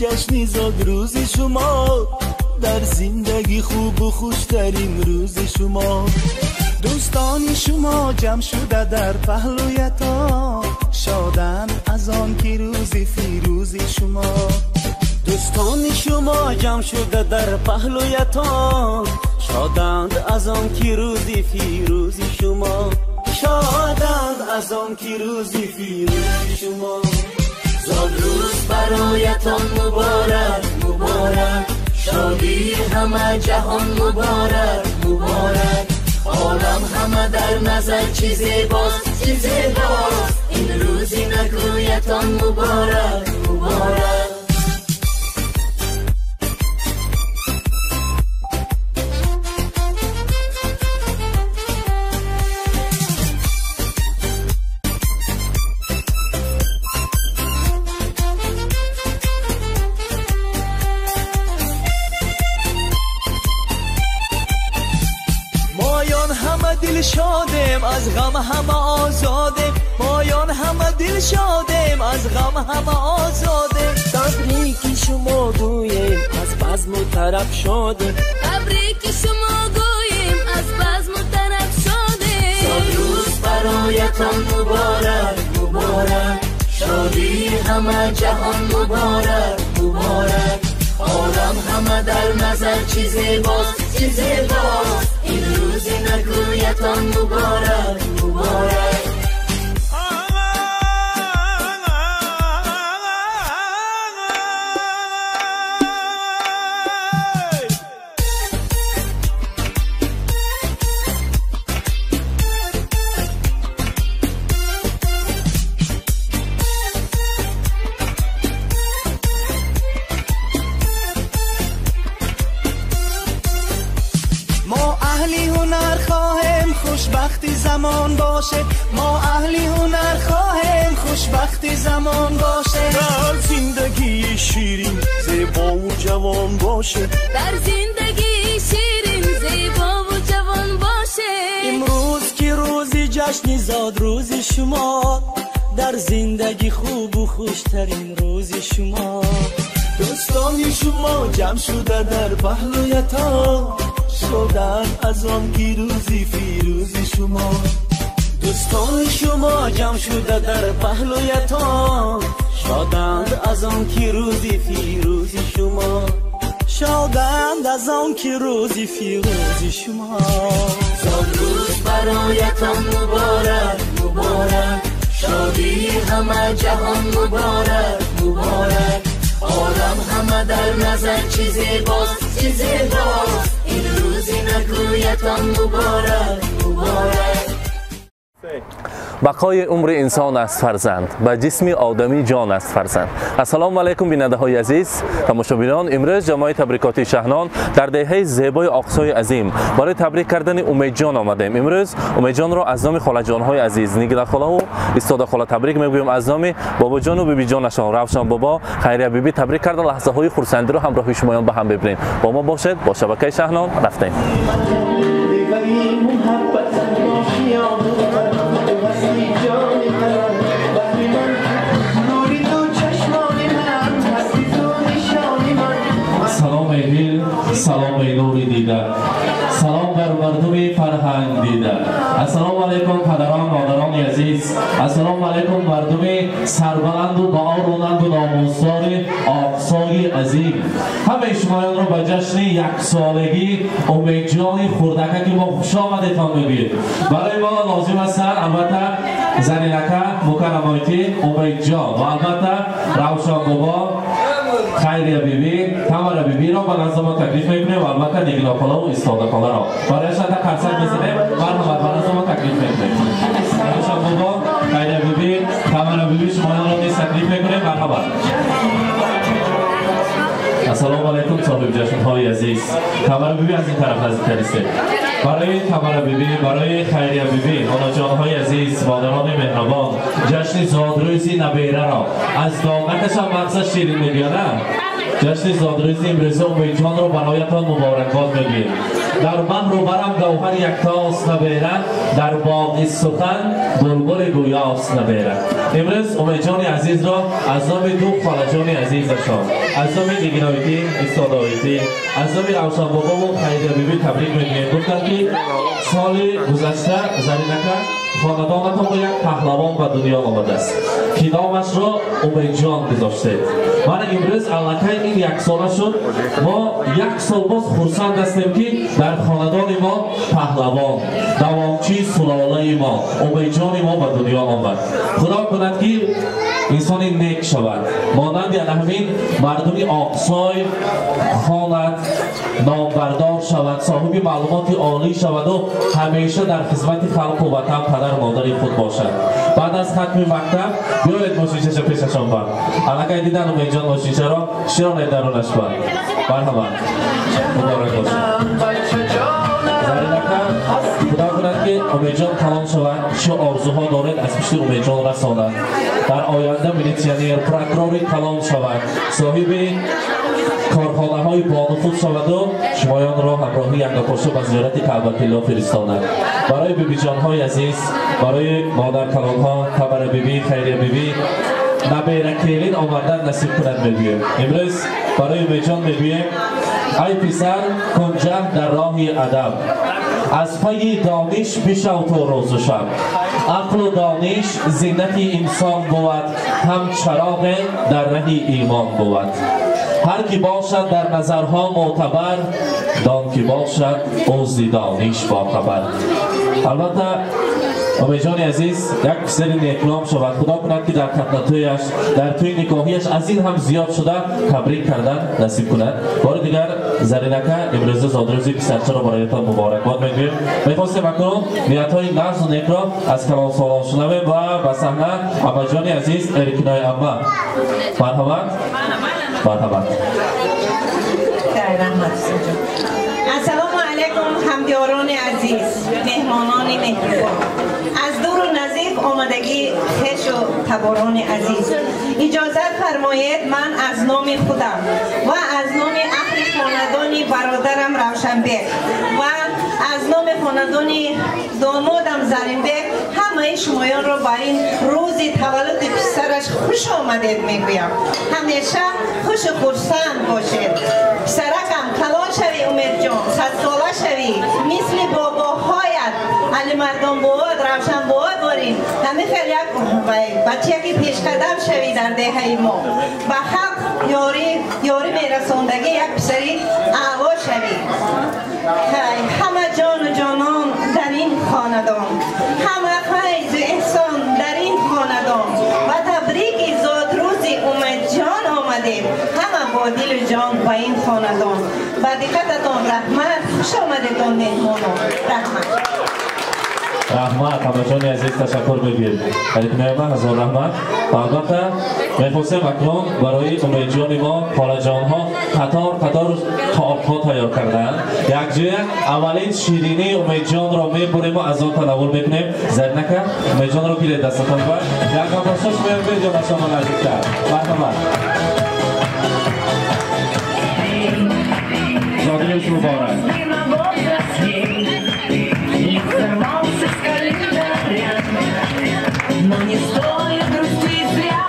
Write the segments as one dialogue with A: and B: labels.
A: ҷашни зодрӯзи шумо, дар зиндагӣ хубу хуштарин рӯзи шумо.
B: Дӯстони шумо ҷамъ шуда дар паҳлӯятон, шоданд аз он ки рӯзи фирӯзи шумо.
C: Дӯстони шумо ҷамъ шуда дар паҳлӯятон, шоданд аз он ки рӯзи фирӯзи шумо. Шоданд аз он ки рӯзи фирӯзи шумо.
D: Зодрӯз бароятон муборак, муборак, шодии ҳама ҷаҳон муборак, муборак. Олам ҳама дар назар чӣ зебост, чӣ зебост, ин рӯзи накӯятон муборак, муборак.
A: Шодем аз ғам ҳама озодем, моён ҳама дил шодем аз ғам ҳама озодем.
E: Табрики шумо гӯем аз базму тараф шодем,
F: табрики шумо гӯем аз базму тараф шодем.
D: Зодрӯз бароятон муборак, муборак, шодии ҳама ҷаҳон муборак, муборак. Олам ҳама дар назар чӣ зебост, чӣ зебост, ин рӯзи накӯятон муборак, муборак.
B: Хушбахти замон боше, мо аҳли ҳунар хоҳем, хушбахти замон боше.
A: Дар зиндагии ширин зебову ҷавон боше,
F: дар зиндагии ширин зебову ҷавон боше.
C: Имрӯз ки рӯзи ҷашни зодрӯзи шумо, дар зиндагӣ хубу хуштарин рӯзи шумо.
A: Дӯстони шумо ҷамъ шуда дар паҳлӯятон, шоданд аз он ки рӯзи фирӯзи шумо.
C: Дӯстони шумо ҷамъ шуда дар паҳлӯятон, шоданд аз он ки рӯзи фирӯзи шумо.
B: Шоданд аз он ки рӯзи фирӯзи шумо.
D: Зодрӯз бароятон муборак, муборак, шодии ҳама ҷаҳон муборак, муборак. Олам ҳама дар назар чӣ зебост, чӣ зебост, ин рӯзи накӯятон муборак, муборак.
G: Бақои умри инсон аст фарзанд, ба ҷисми одамӣ ҷон аст фарзанд. Ассалому алайкум бинандаҳои азиз, тамошобинон. Имрӯз ҷамоаи табрикоти Шаҳнон дар деҳаи зебои Оқсои азим барои табрик кардани Умедҷон омадем. Имрӯз Умедҷонро аз номи холаҷонҳои азиз Нигинахолаву Истодахола табрик мегӯем, аз номи бобоҷону бибиҷонашон Равшан бобо, Хайрия биби табрик карда лаҳзаҳои хурсандиро ҳамроҳи шумоён ба ҳам бибинем. Бо мо бошед, бо шабакаи Шаҳнон рафтем.
H: Салом эй дил, салом эй нури дида, салом бар мардуми фарҳанг дида. Ассалому алайкум падарон, модарони азиз, ассалому алайкум мардуми сарбаланду баорунанду номусдори Оқсои азим. Ҳамаи шумоёнро ба ҷашни яксолагӣ Умедҷони хурдакаки мо хушомадетон мегӯем. Барои мо лозим ҳастанд албатта Заринака Мукаррамоитин, Умедҷон ва албатта Равшан бобо, Хайрия биби, Тамара бибиро ба назди мо таклиф мекунем ва албатта Нигинахолаву Истодахоларо барояшон қарсак мезанем. Марҳамат, ба назди мо таклиф мекунем. Равшан бобо, Хайрия биби, Тамара биби шумоёнро низ таклиф мекунем. Марҳамат. Ассалому алайкум соҳибҷашнҳои азиз. Тамара биби аз ин тараф наздиктар истед. Барои Тамара биби, барои Хайрия биби, хонаҷонҳои азиз, модарони меҳрабон, ҷашни зодрӯзи набераро аз доматашам мағзаш ширин мегӯяд, на? Ҷашни зодрӯзи имрӯза Умедҷонро бароятон муборакбод мегӯем. Дар баҳру барам гавҳар яктост набера, дар боғи сухан булбули гӯёст набера. Имрӯз Умедҷони азизро аз номи ду холаҷони азизашон, аз номи Нигиноиддин Устодоиддин, аз номи Равшанбобову Хайрия биби табрик мегӯем. Гуфтанд, ки соли гузашта, Заринака, хонадонатон бо як паҳлавон ба дунё омадааст, ки номашро Умедҷон гузоштед. Мана имрӯз аллакай ин яксола шуд. Мо як сол боз хурсанд ҳастем, ки дар хонадони мо паҳлавон, давомчии сулолаи мо, Умедҷони мо ба дунё омад. Худо кунад, ки инсони нек шавад, монанди ана ҳамин мардуми Оқсой хонад, номбардор шавад, соҳиби маълумоти олӣ шаваду ҳамеша дар хизмати халқу ватан, падару модари худ бошад. Баъд аз хатми мактаб биёред мошинчаша пешашон ба. Аллакай дидан Умедҷон мошинчаро, широнед дарунаш ба. Марҳамат, муборак бошад. Заринака, худо кунад, ки Умедҷон калон шавад, чӣ орзуҳо доред, аз пишти Умедҷон расонад. Дар оянда милитсионер, прокурори калон шавад, соҳиби корхонаҳои бонуфуз шаваду шумоёнро ҳамроҳи янгапошо ба зиёрати Каъбатилло фиристонад. Барои бибиҷонҳои азиз, барои модаркалонҳо, Камара бибӣ, Хайрия бибӣ набера, келин овардан насиб кунад мегӯем. Имрӯз барои Умедҷон мегӯем: ай писар, кун ҷаҳд дар роҳи адаб, аз пайи дониш бишав то рӯзу шаб. Ақлу дониш зинати инсон бувад, ҳам чароғе дар раҳи имон бувад. Ҳар ки бошад дар назарҳо мӯътабар, дон ки бошад ӯ зи дониш бохабар. Албатта, Умедҷони азиз як писари некном шавад. Худо кунад, ки дар хатнатӯяш, дар тӯи никоҳияш аз ин ҳам зиёд шуда табрик кардан насиб кунад. Бори дигар, Заринака, имрӯза зодрӯзи писарчаро бароятон муборакбод мегӯем. Мехостем акнун ниятҳои нағзу некро аз калонсолон шунавем ва ба саҳна амаҷони азиз, Эркинои амма, марҳамат, марҳамат.
I: Ассалому алайкум, ҳамдиёрони азиз, меҳмонони меҳрубон, аз дуру наздик омадагӣ, хешу таборони азиз. Иҷозат фармоед, ман аз номи худам ва аз номи аҳли хонадони бародарам Равшанбек ва аз номи хонадони домодам Заринбек ҳамаи шумоёнро ба ин рӯзи таваллуди писараш хуш омадед мегӯям. Ҳамеша хушу хурсанд бошед. Писаракам, калон шавӣ, Умедҷон, садсола шавӣ, мисли бобоҳоят Алимардон бовод, Равшан бовод борин. Ҳамин хел як бачаки пешқадам шавӣ, дар деҳаи мо ба халқ ёрӣ мерасондагӣ як писари аъло шавӣ. Ҳама ҷону ҷонон дар ин хонадон, ҳама файзу эҳсон дар ин хонадон ба табрики зодрӯзи Умедҷон омадем, ҳама бо дилу ҷон ба ин хонадон. Ба диққататон раҳмат. Хуш омадедон, меҳмонон, раҳмат.
H: Раҳмат, ҳамаҷони азиз, ташаккур мегӯем. Аликмеама, ҳазор раҳмат. Ва албатта, мехостем акнун барои Умедҷони мо холаҷонҳо қатор қатор тортҳо тайёр кардаанд. Якҷоя аввалин ширинии Умедҷонро мебурему аз он танаввул мекунем. Заринака, Умедҷонро гиред дастатон ба якамбошо, шумоям бедиён аз шумо наздиктар. Марҳамат, зодрӯз муборак.
J: Сорвался с календаря, но не стоит грустить зря.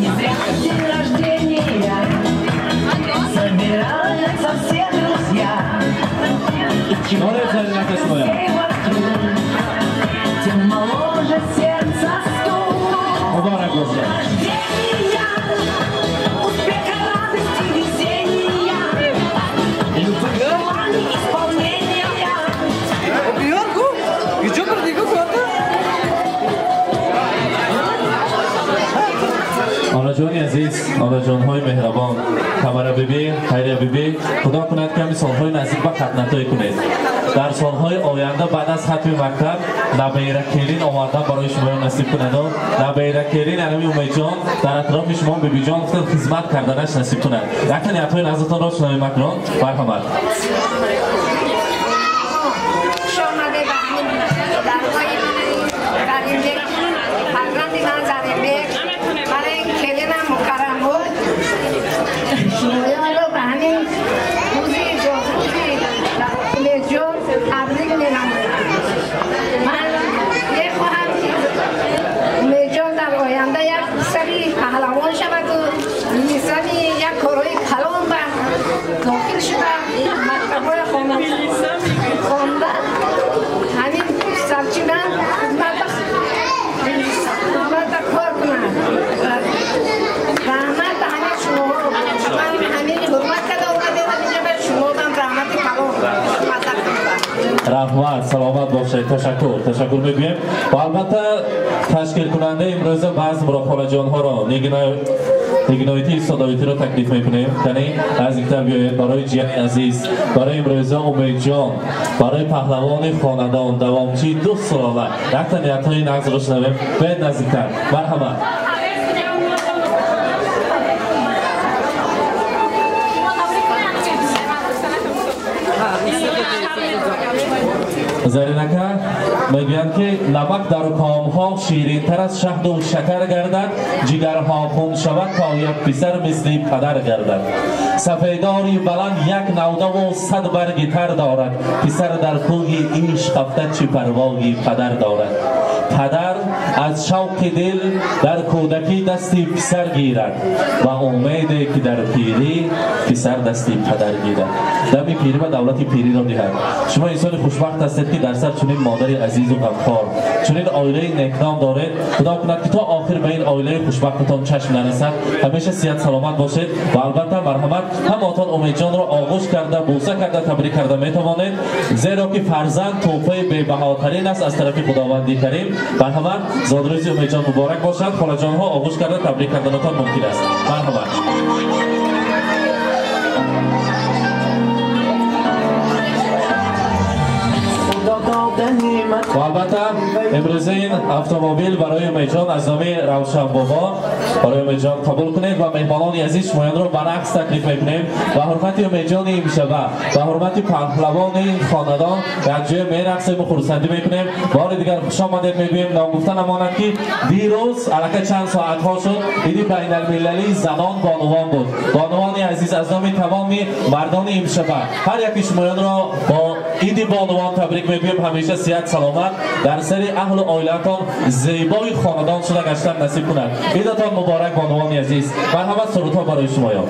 J: Не зря день рождения собираются все друзья. И чем больше гостей вокруг, тем моложе сердце стук.
H: Муборак бошад.
J: Рождения, успеха, радости, везения, любых желаний исполнения.
H: Онаҷони азиз, онаҷонҳои меҳрабон, Камара бибӣ, Хайрия бибӣ, худо кунад, ками солҳои наздик ба хатнатоӣ кунед. Дар солҳои оянда баъд аз хатми мактаб набера, келин овардан барои шумоё насиб кунаду набера, келин анами Умедҷон дар атрофи шумо, бибиҷон, хизмат карданаш насиб кунад. Якта ниятҳои нағзатонро шунавем акнун. Марҳамат.
K: Хуш омадед ба ҳамин даргоҳи Заринбек, фарзанди ман Заринбек, барои келинам Мукаррамбод. Шумоёнро ба ҳамин рӯзи зодрӯзи
H: Раҳмат, саломат бошед. Ташаккур, ташаккур мегӯем. Ва албатта ташкилкунандаи имрӯза базмро холаҷонҳоро Нигиноити содовитиро таклиф мекунем. Яъне наздиктар биёед барои ҷияни азиз, барои имрӯза Умедҷон, барои паҳлавони хонадон, давомчии 2 сулола. Якта ниятҳои нағзро шунавем. Биёед наздиктар. Марҳамат. Заринака мегӯянд ки намак дар комҳо ширинтар аз шаҳду шакар гардад, ҷигарҳо хун шавад то як писар мисли падар гардад. Сафедори баланд як навдаву 100 барги тар дорад, писар дар кӯҳи ишқ афтад чӣ парвои падар дорад. Падар аз шавқи дил дар кӯдакӣ дасти писар гирад ва умеде ки дар пирӣ писар дасти падар гирад. Дами пирӣ ва давлати пириро диҳад. Шумо инсони хушбахт ҳастед ки дар сар чунин модари азизу ғамхор, чунин оилаи некном доред. Худо кунад ки то охир ба ин оилаи хушбахтатон чашм нарасад. Ҳамеша сиҳат саломат бошед ва албатта марҳамат ҳамаотон Умедҷонро оғӯш карда, бӯса карда, табрик карда метавонед, зеро ки фарзанд тӯҳфаи бебаҳотарин аст аз тарафи Худованди Карим. Марҳамат, зодрӯзи Умедҷон муборак бошад. Холаҷонҳо оғӯш карда табрик карданатон мумкин аст. Марҳамат. ва албатта имрӯза ин автомобил барои Умедҷон аз номи Равшан бобо барои Умедҷон қабул кунед ва меҳмонони азиз шумоёнро ба рақс таклиф мекунем. Ба ҳурмати Умедҷони имшаба, ба ҳурмати паҳлавони ин хонадон якҷоя мерақсем ва хурсандӣ мекунем. Бори дигар хуш омадед мегӯем. Ногуфта намонад ки дирӯз аллакай чанд соатҳо шуд иди байналмилалии занон бонувон буд. Бонувони азиз, аз номи тамоми мардони имшаба ҳар яки шумоёнро бо иди бонувон табрик мегӯем. Ҳамеша сиҳат саломат дар сари аҳлу оилаатон зебои хонадон шуда гаштан насиб кунад. Идатон муборак бонувони азиз. Марҳамат, сурудҳо барои шумоён.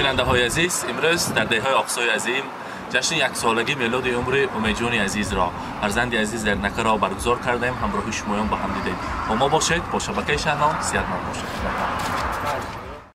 G: Бинандаҳои азиз, имрӯз дар деҳаи Оқсои азим ҷашни яксолагӣ мелоди умри Умедҷони азизро, фарзанди азиз Зернакаро баргузор кардем. Ҳамроҳи шумоён ба ҳам дидем. Бо мо бошед, бо шабакаи Шаҳнон сиҳатманд бошед.